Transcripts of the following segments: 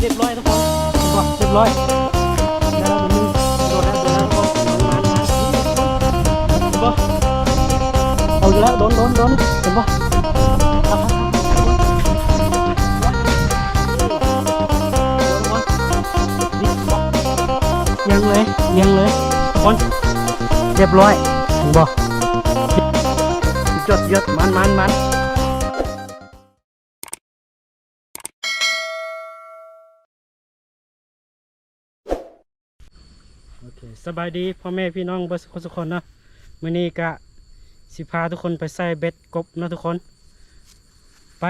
ຮຽບຮ້ອຍທຸກຄົນ ເຫັນບໍ່? ຮຽບຮ້ອຍ ໄດ້ແລ້ວໂດນໜຶ່ງ ໂດນແລ້ວ ໂດນແລ້ວທຸກຄົນ ມາ ມາ ເຫັນບໍ່? ເອົາອີກແລ້ວ ໂດນ ໂດນ ໂດນ ເຫັນບໍ່? ຮຽງເລີຍ ຮຽງເລີຍທຸກຄົນ ຮຽບຮ້ອຍ ເຫັນບໍ່? ສຸດຍອດ ສຸດຍອດ ມານ ມານ ມານ. ໂອເຄ ສະບາຍດີພໍ່ແມ່ພີ່ນ້ອງເບິດສຸຄົນສຸຄົນເນາະ. ມື້ນີ້ກະຊິພາທຸກຄົນໄປໃສ່ເບັດກົບເນາະທຸກຄົນ. ໄປ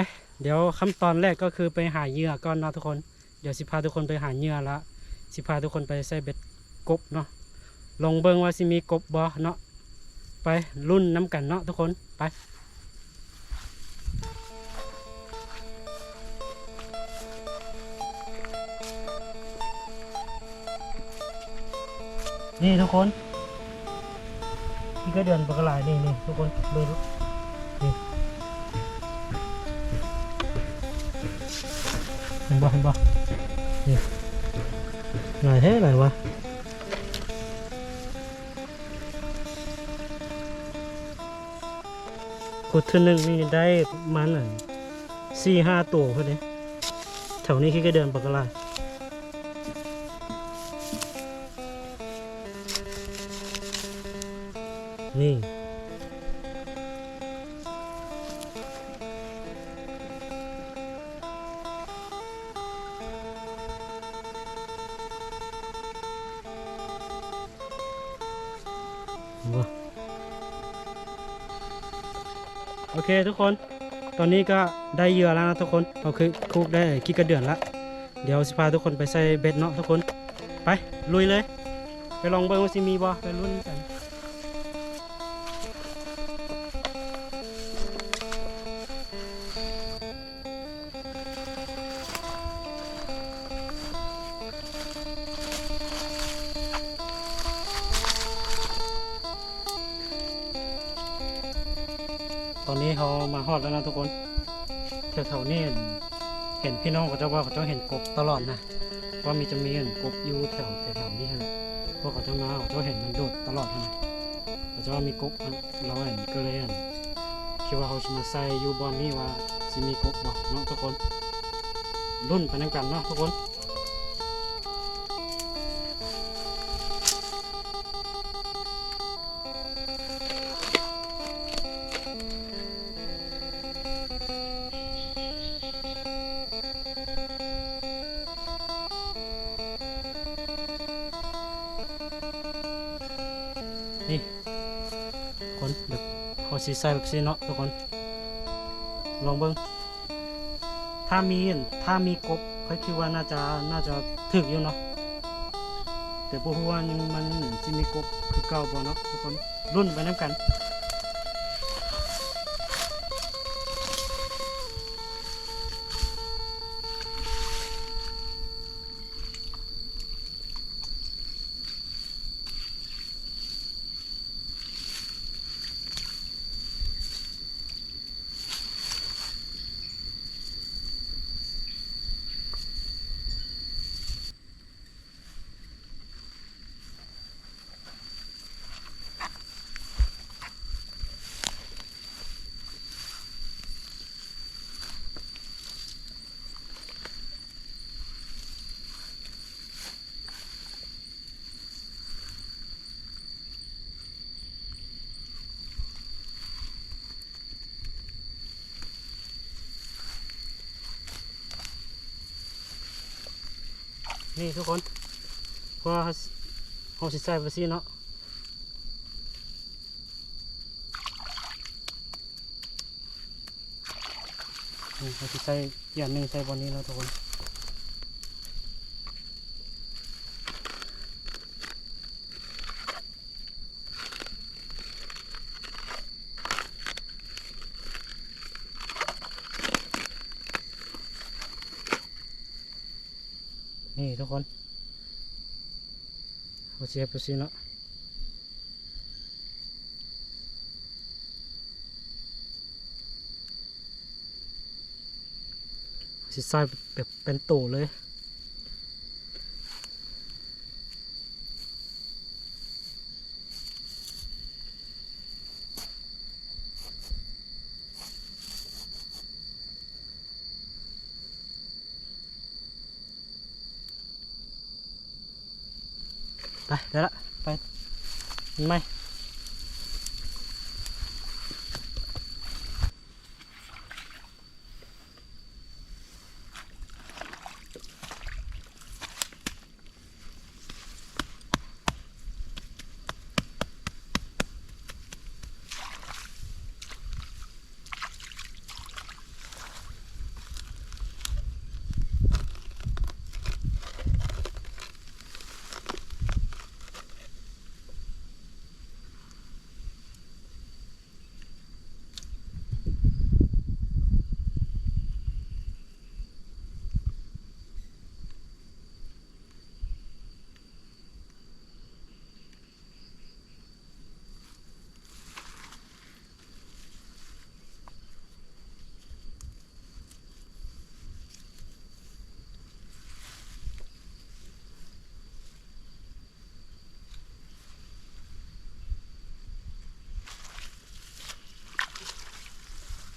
ດຽວຂັ້ນຕອນແລກກໍຄືໄປຫາເຫຍື່ອກ່ອນເນາະທຸກຄົນ. ດຽວຊິພາທຸກຄົນໄປຫາເຫຍື່ອ ລະຊິພາທຸກຄົນໄປໃສ່ເບັດກົບເນາະ. ລອງເບິ່ງວ່າຊິມີກົບບໍ່ເນາະ. ໄປລຸ້ນນຳກັນເນາະທຸກຄົນ ໄປ. ນີ້ທຸກຄົນ ຂີ້ໄກ່ເດືອນປາກກະຫຼາຍ ນີ້ ນີ້ທຸກຄົນ ເບິ່ງດູ ນີ້ ເຫັນບໍ່ ເຫັນບໍ່? ນີ້ ຫຼາຍແທ້ ຫຼາຍວ່າ. ຂຸດເທື່ອໜຶ່ງນີ້ໄດ້ປະມານ ອັນ ສີ່ຫ້າໂຕພຸ້ນເດ້. ແຖວນີ້ຂີ້ໄກ່ເດືອນປາກກະຫຼາຍ ນີ້. ໂອເຄທຸກຄົນ ຕອນນີ້ກໍໄດ້ເຫຍື່ອແລ້ວນະທຸກຄົນ. ເຮົາຄືຄູກໄດ້ຂີ້ກະເດືອນລະ ດຽວຊິພາທຸກຄົນໄປໃສ່ເບັດເນາະທຸກຄົນ. ໄປ ລຸຍເລີຍ ໄປລອງເບິ່ງວ່າຊິມີບໍ່ ໄປລຸ້ນກັນ. ຕອນນີ້ເຮົາມາຮອດແລ້ວນະທຸກຄົນ. ແຖວໆນີ້ເຫັນພີ່ນ້ອງເຂົາເຈົ້າວ່າເຂົາເຈົ້າເຫັນກົບຕະຫຼອດນະ ວ່າມີ ຈະມີອັນກົບຢູ່ແຖວ ແຖວໆນີ້ຫັ້ນແຫຼະ. ພວກເຂົາເຈົ້າມາ ເຂົາເຈົ້າເຫັນມັນໂດດຕະຫຼອດຫັ້ນນະ ເຂົາເຈົ້າວ່າມີກົບຫັ້ນ. ລາວ ອັນ ກໍເລີຍ ອັນ ຄິດວ່າເຮົາຊິມາໃສ່ຢູ່ບ່ອນນີ້ວ່າຊິມີກົບບໍ່ເນາະທຸກຄົນ. ລຸ້ນໄປນຳກັນເນາະທຸກຄົນ. ນີ້ ຄົນ ແບບເຮົາຊິໃສ່ແບບຊີ້ເນາະທຸກຄົນ ລອງເບິ່ງ. ຖ້າມີ ຖ້າມີກົບ ຂ້ອຍຄິດວ່າໜ້າຈະ ໜ້າຈະຖືກຢູ່ເນາະ ແຕ່ບໍ່ຮູ້ວ່າຍັງ ມັນຍັງຊິມີກົບຄືເກົ່າບໍ່ເນາະທຸກຄົນ. ລຸ້ນໄປນຳກັນ. ນີ້ທຸກຄົນ ເພາະວ່າເຮົາຊິໃສ່ໄປຊີ້ເນາະ. ນີ້ ເຮົາຊິໃສ່ອີກອັນໜຶ່ງໃສ່ບ່ອນນີ້ເນາະທຸກຄົນ. ນີ້ທຸກຄົນ ເຮົາຊິເຮັດແບບຊີ້ເນາະ. ຊິໃສ່ແບບເປັນໂຕເລີຍ. ໄປ ໄດ້ລະ ໄປ ມັນໃໝ່.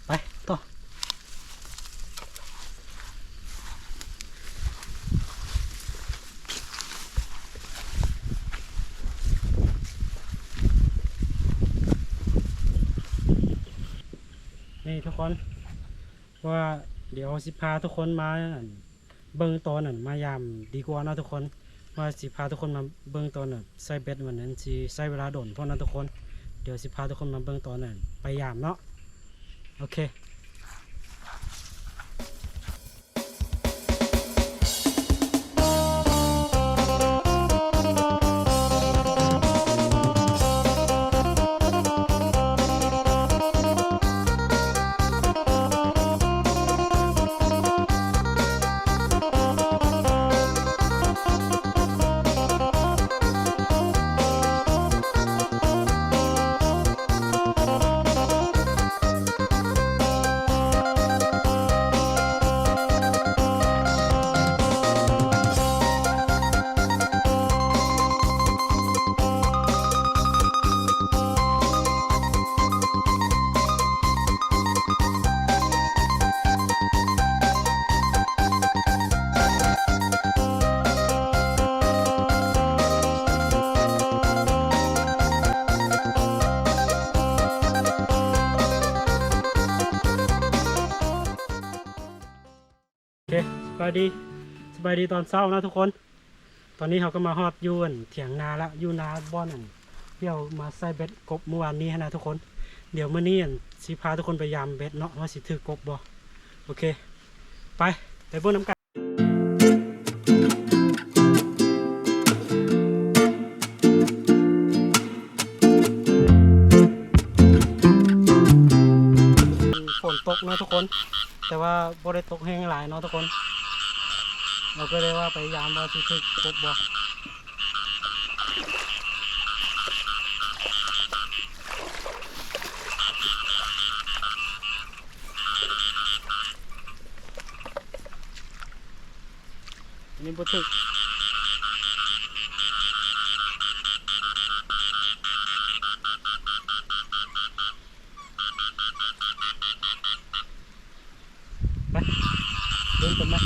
ໄປຕໍ່ ນີ້ທຸກຄົນ ວ່າດຽວຊິພາທຸກຄົນມາ ເບິ່ງຕອນນັ້ນ ມາຢາມດີກວ່າເນາະທຸກຄົນ ວ່າຊິພາທຸກຄົນມາເບິ່ງຕອນນັ້ນ ໃສ່ເບັດ ມັນນັ້ນຊິໃຊ້ເວລາດົນພໍ້ເນາະທຸກຄົນ. ດຽວຊິພາທຸກຄົນມາເບິ່ງຕອນນັ້ນ ໄປຢາມເນາະ. ໂອເຄ ໂອເຄ ສະບາຍດີ ສະບາຍດີຕອນເຊົ້ານະທຸກຄົນ. ຕອນນີ້ເຮົາກໍມາຮອດຢູ່ອັນຖຽງນາລະ ຢູ່ນາບ່ອນອັນ ທີ່ເຮົາມາໃສ່ເບັດກົບມື້ວານນີ້ຫັ້ນນະທຸກຄົນ. ດຽວມື້ນີ້ອັນ ຊິພາທຸກຄົນໄປຢາມເບັດເນາະ ວ່າຊິຖືກກົບບໍ່. ໂອເຄ ໄປ ໄປເບິ່ງນຳກັນ. ຝົນຕົກເນາະທຸກຄົນ ແຕ່ວ່າບໍ່ໄດ້ຕົກແຮງຫຼາຍເນາະທຸກຄົນ. ເຮົາກໍເລີຍວ່າໄປຢາມວ່າຊິຖືກກົບບໍ່. ອັນນີ້ບໍ່ຖືກ. ໄປ ເດີນກັນມາ.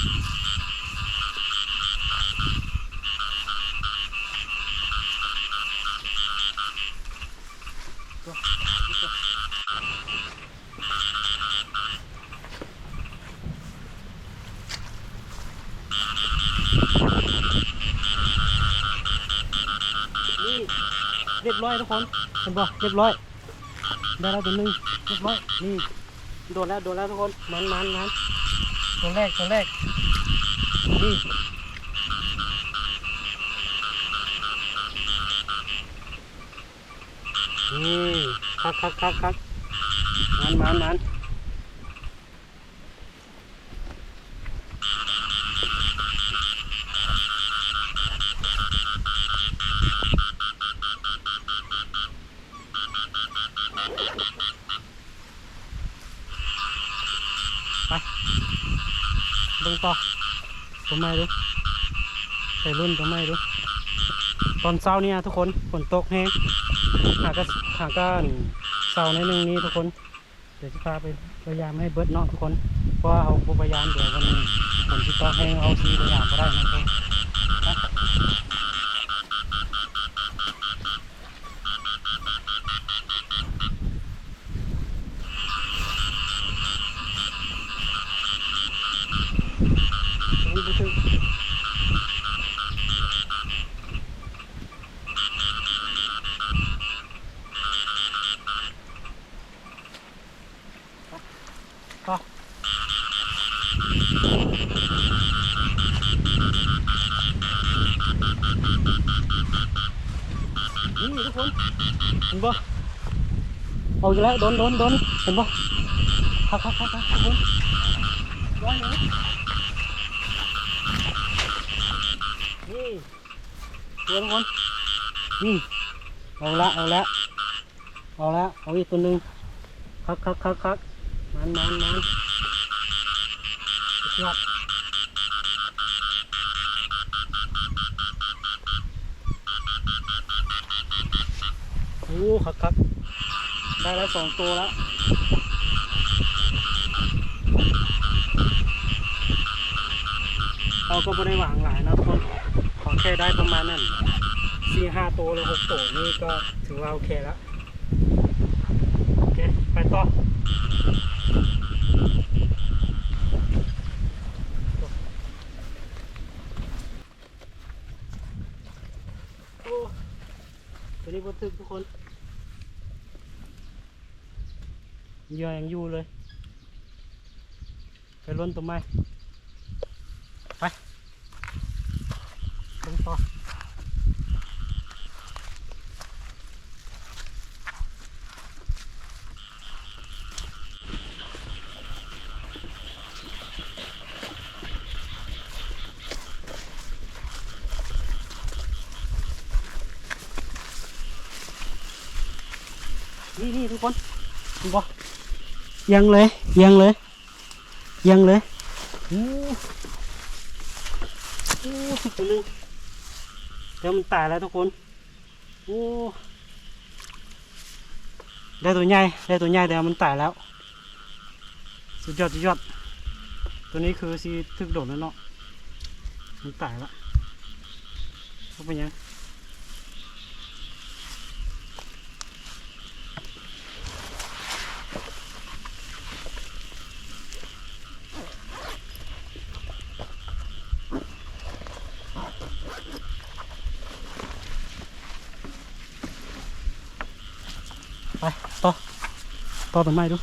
ນີ້ ຮຽບຮ້ອຍທຸກຄົນ ເຫັນບໍ່ ຮຽບຮ້ອຍ ໄດ້ແລ້ວຕົວໜຶ່ງ ຮຽບຮ້ອຍ. ນີ້ ໂດນແລ້ວ ໂດນແລ້ວທຸກຄົນ ມັນ ມັນ ມັນ ຕົວແລກ ຕົວແລກ ນີ້. ນີ້ ຄັກ ຄັກ ຄັກ ຄັກ ມັນ ມັນ ມັນ. ໄປ ເບິ່ງຕໍ່ຕົວໃໝ່ດູ ໄປລຸ້ນຕົວໃໝ່ດູ. ຕອນເຊົ້ານີ້ນະທຸກຄົນ ຝົນຕົກແຮງ ຫາກະ ຫາກະເຊົາໜ້ອຍໜຶ່ງນີ້ທຸກຄົນ. ດຽວຊິພາໄປ ໄປຢາມໃຫ້ເບິດເນາະທຸກຄົນ ເພາະວ່າເຮົາບໍ່ໄປຢາມ ດຽວມັນ ຝົນຊິຕົກແຮງ ເຮົາຊິໄປຢາມບໍ່ໄດ້ເນາະທຸກຄົນ. ໄປ. ຄົນ ເຫັນບໍ່? ອອກອີກແລ້ວ ດົນ ດົນ ດົນ ເຫັນບໍ່? ຄັກໆໆໆ ທຸກຄົນ ໄວເລີຍ ນີ້ ທຸກຄົນ ນີ້ ອອກແລ້ວ ອອກແລ້ວ ເອົາລະ ເອົາອີກຕົວໜຶ່ງ ຄັກໆໆໆ ໝານໆໆ ສຸດຍອດ ໂອ້ ຄັກໆ ໄດ້ແລ້ວສອງໂຕແລ້ວ ເຮົາກໍບໍ່ໄດ້ຫວັງຫຼາຍເນາະທຸກຄົນ ຂໍແຄ່ໄດ້ປະມານນັ້ນ ສີ່ຫ້າໂຕ ຫຼື ຫົກໂຕນີ້ກໍຖືວ່າໂອເຄແລ້ວ. ໂອເຄ ໄປຕໍ່ ໂອ້ ຕົວນີ້ບໍ່ຖືກທຸກຄົນ ເຫຍື່ອຍັງຢູ່ເລີຍ. ໄປລົ້ນຕົວໃໝ່ ໄປ ລົງຕໍ່ ນີ້ໆ ທຸກຄົນ ເຫັນບໍ່? ອຽງເລີຍ ອຽງເລີຍ ອຽງເລີຍ ໂອ້ ໂອ້ ຖືກຕົວໜຶ່ງ ແຕ່ມັນຕາຍແລ້ວທຸກຄົນ ໂອ້ ໄດ້ຕົວໃຫຍ່ ໄດ້ຕົວໃຫຍ່ ແຕ່ມັນຕາຍແລ້ວ ສຸດຍອດ ສຸດຍອດ ຕົວນີ້ຄືຊິຖືກດົນແລ້ວເນາະ ມັນຕາຍລະ ບໍ່ເປັນຫຍັງ. ໄປ ຕໍ່ ຕໍ່ຕົ້ນໄມ້ດູ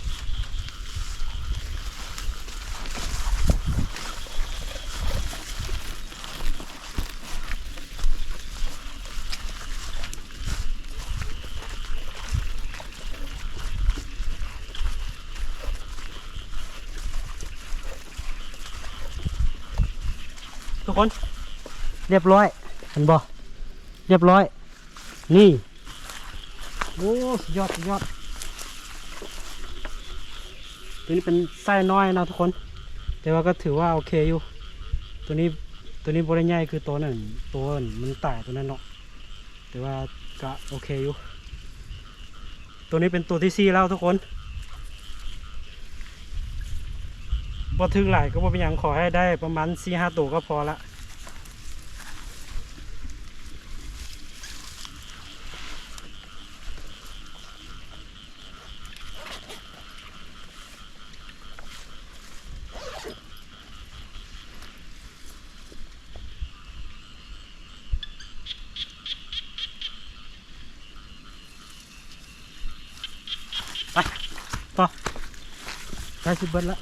ທຸກຄົນ ລຽບຮ້ອຍ ເຫັນບໍ່? ລຽບຮ້ອຍ ນີ້ ໂອ້ ສຸດຍອດ ສຸດຍອດ ຕົວນີ້ເປັນໄຊນ້ອຍເນາະທຸກຄົນ ແຕ່ວ່າກໍຖືວ່າໂອເຄຢູ່ ຕົວນີ້ ຕົວນີ້ບໍ່ໄດ້ໃຫຍ່ຄືຕົວນັ້ນ ຕົວນັ້ນມັນຕາຍຕົວນັ້ນເນາະ ແຕ່ວ່າກໍໂອເຄຢູ່ ຕົວນີ້ເປັນຕົວທີສີ່ແລ້ວທຸກຄົນ ບໍ່ຖືກຫຼາຍກໍບໍ່ເປັນຫຍັງ ຂໍໃຫ້ໄດ້ປະມານສີ່ຫ້າໂຕກໍພໍລະ. ໄປ ຕໍ່ ໃກ້ຊິເບິດລະ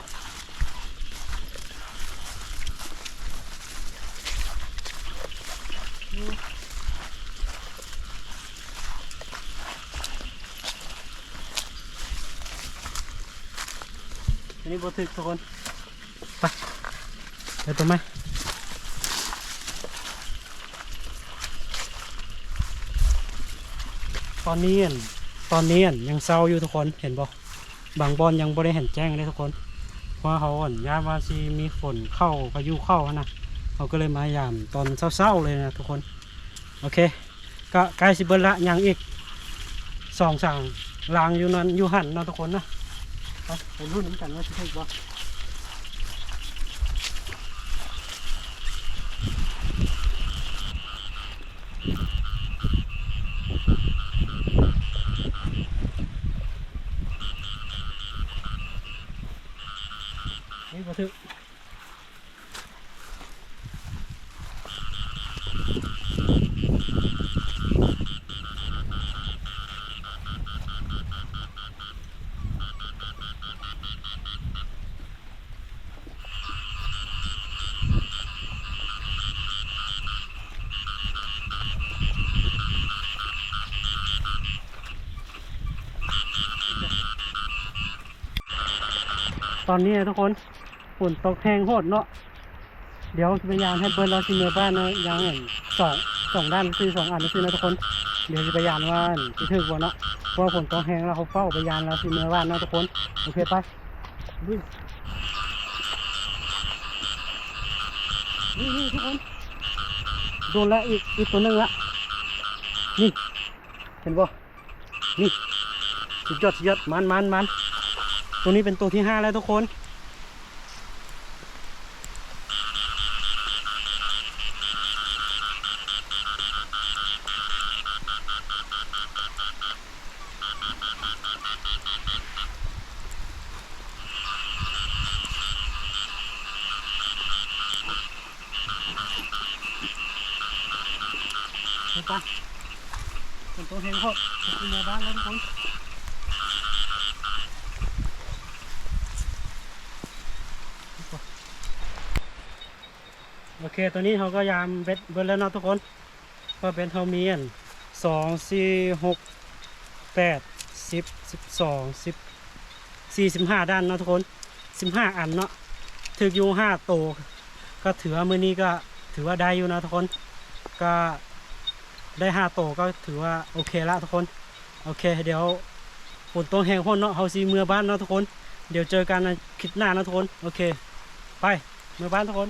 ອັນນີ້ບໍ່ຖືກທຸກຄົນ ໄປ ໄປຕົວໃໝ່ ຕອນນີ້ ຕອນນີ້ຍັງເຊົ້າຢູ່ທຸກຄົນ ເຫັນບໍ່? ບາງບ່ອນຍັງບໍ່ໄດ້ເຫັນແຈ້ງເດ້ທຸກຄົນ ເພາະວ່າເຮົາ ຢ້ານວ່າຊິມີຝົນເຂົ້າ ພາຍຸເຂົ້າຫັ້ນນະ ເຮົາກໍເລີຍມາຢາມຕອນເຊົ້າໆເລີຍນະທຸກຄົນ ໂອເຄ ກະໃກ້ຊິເບິດລະ ຍັງອີກສອງສາມຫຼັງຢູ່ນັ້ນ ຢູ່ຫັ້ນເນາະທຸກຄົນນະ ໄປ ໄປລຸ້ນນຳກັນວ່າຊິຖືກບໍ່ ນີ້ບໍ່ຖືກ. ນີ້ ຕອນນີ້ນະທຸກຄົນ ຝົນຕົກແຮງໂພດເນາະ. ດຽວຊິພະຍາຍາມເຮັດເບິດແລ້ວຊິເມືອບ້ານເນາະ. ຍັງອັນສອງ ສອງດ້ານຊື່ ສອງອັນຊື່ນະທຸກຄົນ. ດຽວຊິພະຍາຍາມວ່າຊິຖືກບໍ່ເນາະ ເພາະວ່າຝົນຕົກແຮງແລ້ວ ເຮົາເຝົ້າພະຍາຍາມແລ້ວຊິເມືອບ້ານເນາະທຸກຄົນ. ໂອເຄ ໄປ ລຸຍ. ນີ້ໆ ທຸກຄົນ ໂດນແລ້ວ ອີກ ອີກຕົວໜຶ່ງລະ ນີ້ ເຫັນບໍ່? ນີ້ ສຸດຍອດ ສຸດຍອດ ມັນ ມັນ ມັນ ຕົວນີ້ເປັນຕົວທີຫ້າແລ້ວທຸກຄົນ. ໄປ ຝົນຕົກແຮງໂພດ ຊິເມືອບ້ານແລ້ວທຸກຄົນ. ໂອເຄ ຕອນນີ້ເຮົາກໍຍາມເບັດເບິດແລ້ວເນາະທຸກຄົນ. ກໍເປັນເຮົາມີອັນ ສອງ ສີ່ ຫົກ ແປດ ສິບ ສິບສອງ ສິບ ສີ່ ສິບຫ້າດ້ານເນາະທຸກຄົນ ສິບຫ້າອັນເນາະ ຖືກຢູ່ຫ້າໂຕ ກໍຖືວ່າມື້ນີ້ກໍຖືວ່າໄດ້ຢູ່ເນາະທຸກຄົນ ກໍໄດ້ຫ້າໂຕ ກໍຖືວ່າໂອເຄລະທຸກຄົນ. ໂອເຄ ດຽວຝົນຕົກແຮງໂພດເນາະ ເຮົາຊິເມືອບ້ານເນາະທຸກຄົນ. ດຽວເຈີກັນຄລິບໜ້າເນາະທຸກຄົນ. ໂອເຄ ໄປ ເມືອບ້ານທຸກຄົນ.